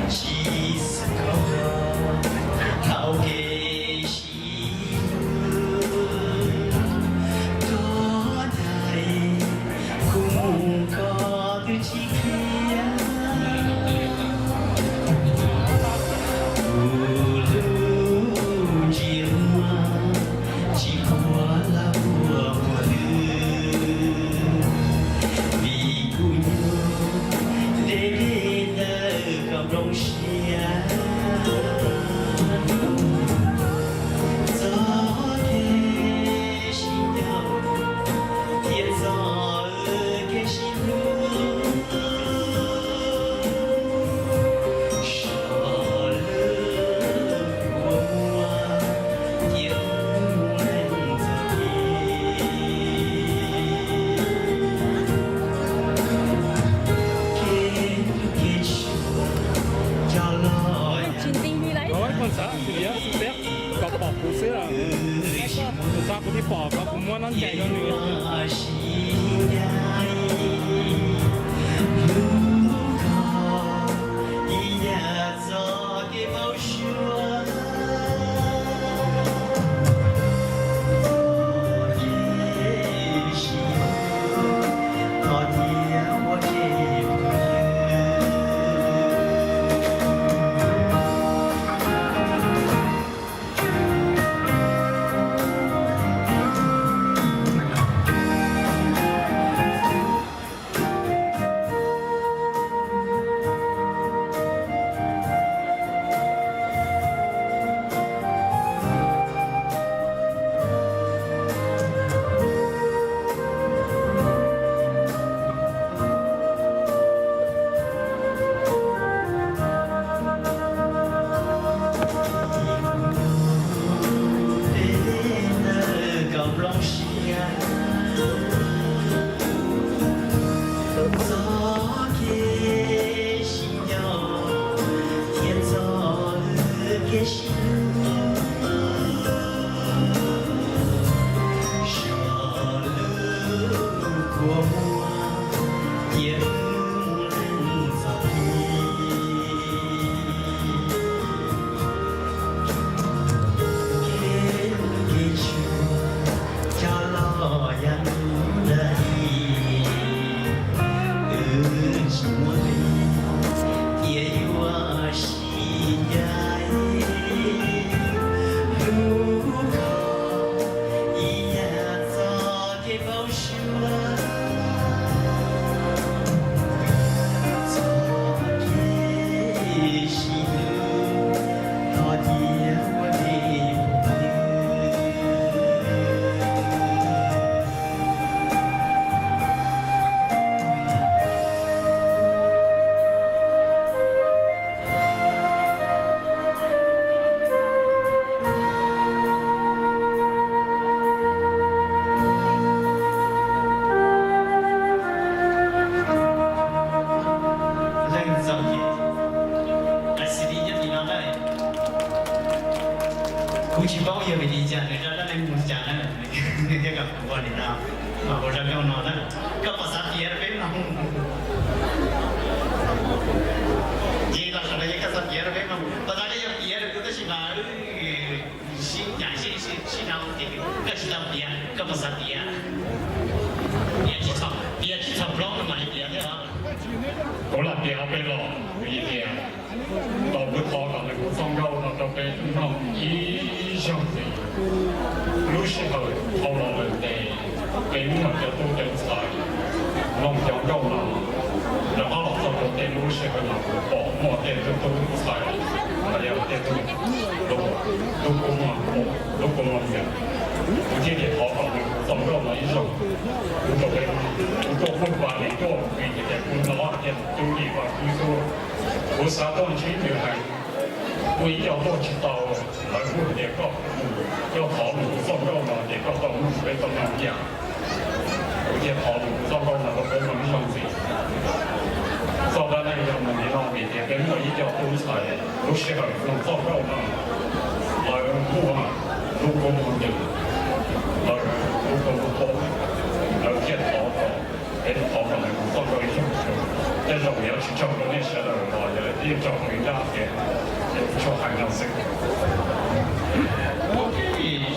Tsis xav kho hauv kev sib hlub, koj daim kuv mus koj twb tsis qhia. Kuv lub ntsej muag tsis khuam lawm ua muag lwj, vim kuv nyuaj ntev ntev ntawm koj nplooj siab. Txoj kev sib nco thiab txoj kev sib hlub, sawv lawm kua muag thiab mus leej txoj kev. Kev hlub kev tshua coj los. Ua ib qho xav xwb, xwb peb kom pom kuv xwb. Kuv xav kuv thiaj pom kom kuv muab nab ncaim rau nws. Hlub koj ib yam txoj kev npau suav, txoj kev sib hlub, txoj kev ua ke phooj ywg. Peb ntawm koj nplooj siab, txoj kev sib nco thiab txoj kev sib hlub, sawv lawm kua muag thiab mus leej txoj kev. Kev hlub kev tshua coj los yav ntuj ntawd, wb tsis muaj li thiaj yuav sib ncaim. Hlub koj ib yam txoj kev npau suav, txoj kev sib hlub, txoj kev ua ke phooj ywg. Leej txom nyem, qhov xis li nyob tim no na, kuv tsis paub yog vim li cas nws rov qab mus cas na, nws thiaj kom kuv ua li no, mas kuv rau koj no na, koj puas xav piav rau peb mloog? Ces los saum no yog koj xav piav rau peb mloog, puas xav koj yog piav rau kuv tab sis mas sib ncaim sib sib sib dhau ces koj tsis tau piav, koj puas xav piav? Piav tsis txhaum, piav tsis txhaum plaub no mam li piav thiab os. Kuv lam piav peb los, vim tias tau kuv thov kom nws kuv txoj nkauj no rau peb mloog ib zaug ntxiv. Lub sij hawm dhau los lawm ntes, peb muaj cov tub cov ntxhais mloog cov nkauj no, rov qab los txog rau tej lub sij hawm no kuv pom muaj tej tub tub ntxhais, los yog tej tub, tub kua muag, tub kua muag yawm, kuv thiaj li thov kom nws kuv txoj nkauj no ib zaug. Kuv rau peb, kuv tuaj pub pas li tuaj vim tias kuv hnov hais tias tub Lis Vaj Kub tuaj, kuv xav tuaj ntsib nws heev. Kuv ib co tuaj tsis tau, lawv kuj hais tias koj mus, koj thov nws kuv txoj nkauj no ces koj tau mloog peb tau mloog ib yam. Kuv thiaj thov nws kuv txoj nkauj no rau peb mloog ib zaug ntxiv. Txoj dab neeg yog mus li no vim tias peb muaj ib co tub ntxhais lub sij hawm mloog txoj nkauj no, lawv muaj lub kua muag ntws, lawv lub kua muag poob, lawv thiaj thov kom peb thov kom nws kuv txoj nkauj ib zaug. Tej zaum yuav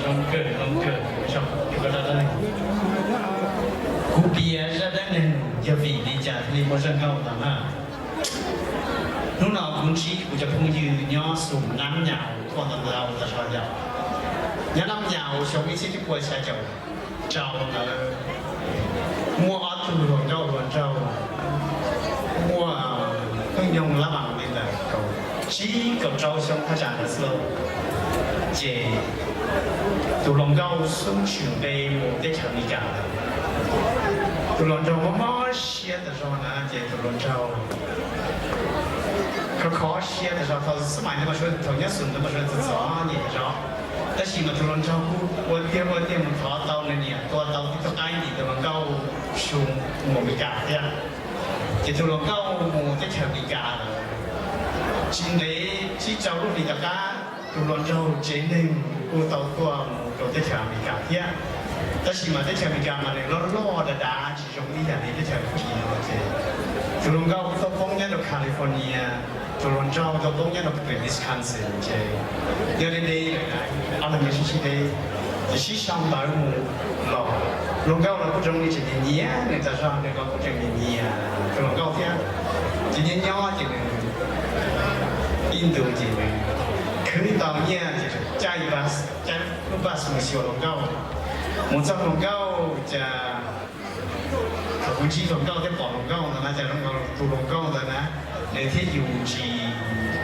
Zoo kawg, zoo kawg, kuv piav zaj dab neeg yog vim li cas thiaj li muaj zaj nkauj no na. Hnub no kuv ntsib kuv cov phooj ywg nyob xum Nab Nyas Aus tuaj ntau ntau tas zog yom. Nyob Nab Nyas Aus xyoo ib txhiab cuaj pua xya caum rau ntawd, muaj ob tug hluas nkauj hluas nraug, muaj hnub nyoog lab vas li ntawm kaum tsib kaum rau xyoo thaj tsam ntawd xwb lauj. Ces tus hluas nkauj xub tshwm npe mus teb chaws Amelikas lawm. Tus hluas nraug mob mob siab tas zog na, ces tus hluas nraug khov khov siab tas zog. Thaum xub mais ntawd mas suav, thaum nyob xum ntawd mas suav txom txom nyem tas zog, tab sis mas tus hluas nraug kuj ua tiag ua tiag mus thov tau nws niam tua tau tib tug qaib ntim tus hluas nkauj su mus Amelikas thiab. Ces tus hluas nkauj mus teb chaws Amelikas lawm, tsis ntev tsib rau lub hlis tom qab tus hluas nraug tsev neeg kuj tau tuaj mus rau teb chaws Amelikas thiab. Tab sis mas teb chaws Amelikas mas nws loj loj dav dav tsis zoo ib yam li teb chaws Fab Kis no ces tus hluas nkauj tuaj poob nyob rau California, tus hluas nraug tuaj poob nyob rau Wisconsin ces yog deb deb lawm, ob leeg sib sib deb, ces sib sau ntawv mus los. Hluas nkauj los kuj zoo li tseem nyiam nyiam nws tas zog, nws los kuj tseem nyiam nyiam tus hluas nkauj thiab. Ces nyob nyob ces nws ib ntus ces nws khwv tau nyiaj ces caij bus, caij lub bus mus xyuas hluas nkauj. Mus txog hluas nkauj ces thaum kuv ntsib hluas nkauj thiab pom hluas nkauj ntawd na, ces tus hluas nkauj ntawd na, nws thiab yus tsis,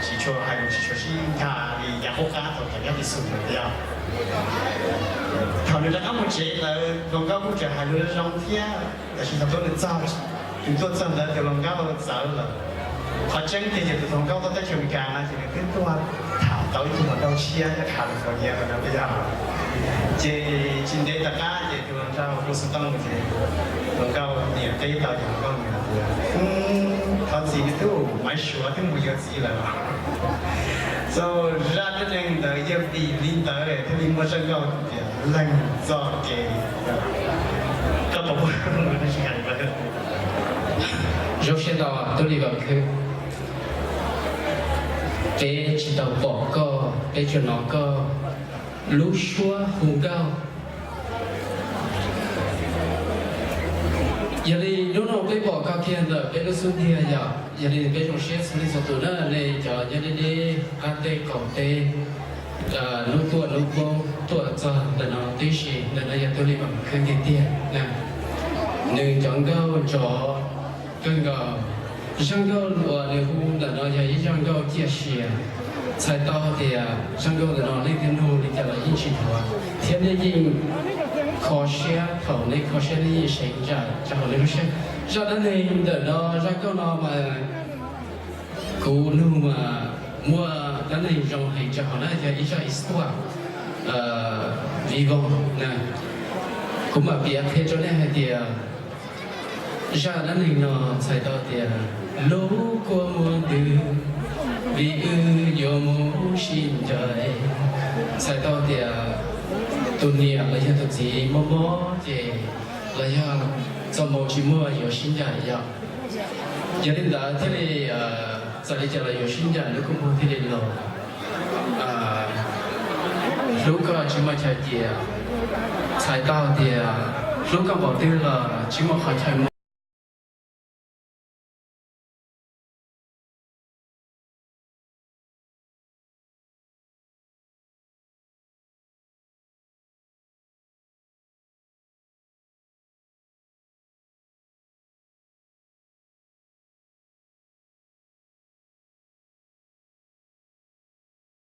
tsis tshua hais lus, tsis tshua sib ntsib li yav qub qab thaum tseem nyob pem xum ntawd yog. Thaum nws rov qab mus tsev ntawd hluas nkauj kuj tseem hais lus zoo thiab, tab sis thaum nws txog, nws tuaj txog ntawd tus hluas nkauj txawv lawm. Qhov tseeb tiag ces tus hluas nkauj tuaj teb chaws Amelikas no ces nws twb tuaj tham tau ib tug hluas nraug tshiab nyob California no yog. Ces tsis ntev tom qab ces tus hluas nraug hu xov tooj ces hluas nkauj niam teb tau ces hluas nkauj niam tias, thov txim me tub, Maiv Suav twb mus yuav txiv lawm. So zaj dab neeg ntawd yog vim li ntawd thiaj li muaj zaj nkauj tias leeg txoj kev. Koj puas paub? Zoo siab ntau tub Lis Vam Khwb. Peb tsis tau pom koj, peb tsuas hnov koj lub suab hu nkauj. Yog li hnub no peb pom koj kiag ntawm peb lub xub ntiag yom, yog li peb zoo siab txhua leej txhua tus na, nej cov nyob deb deb qab teb qaum teb, hnub tuaj hnub poob tuaj txog ntawm no tib si. Ntawm no yog tub Lis Vam Khwb tiag tiag na. Nws cov nkauj nrov kawg nkaus. Zaj nkauj uas nws hu ntawm no yog ib zaj nkauj ciaj sia. Txhais tau tias zaj nkauj ntawm no leej twg nug li cas los yeej tsis dhuav, thiab nej yeej kho siab, thaum nej kho siab nej yeej seev zaj rau hauv nej lub siab. Zaj dab neeg ntawm no, zaj nkauj no mas kuv nug mas muaj dab neeg zoo heev rau hauv na, yog ib zaj historia vivo na. Kuv mam piav qhia rau nej hais tias zaj dab neeg no txhais tau tias lub kua muag ntws vim wb yuav mus sib ncaim. Txhais tau tias tus niam los yog tus txiv mob mob ces los yog txoj hmoo tsis muaj yuav sib ncaim yom. Yog li ntawd thiaj li txawm li cas los yuav sib ncaim, lub kua muag thiaj li los. Hlub koj tsis muaj chaw cia, txhais tau tias hlub koj npaum twg los tsis muaj qhov chaw mus.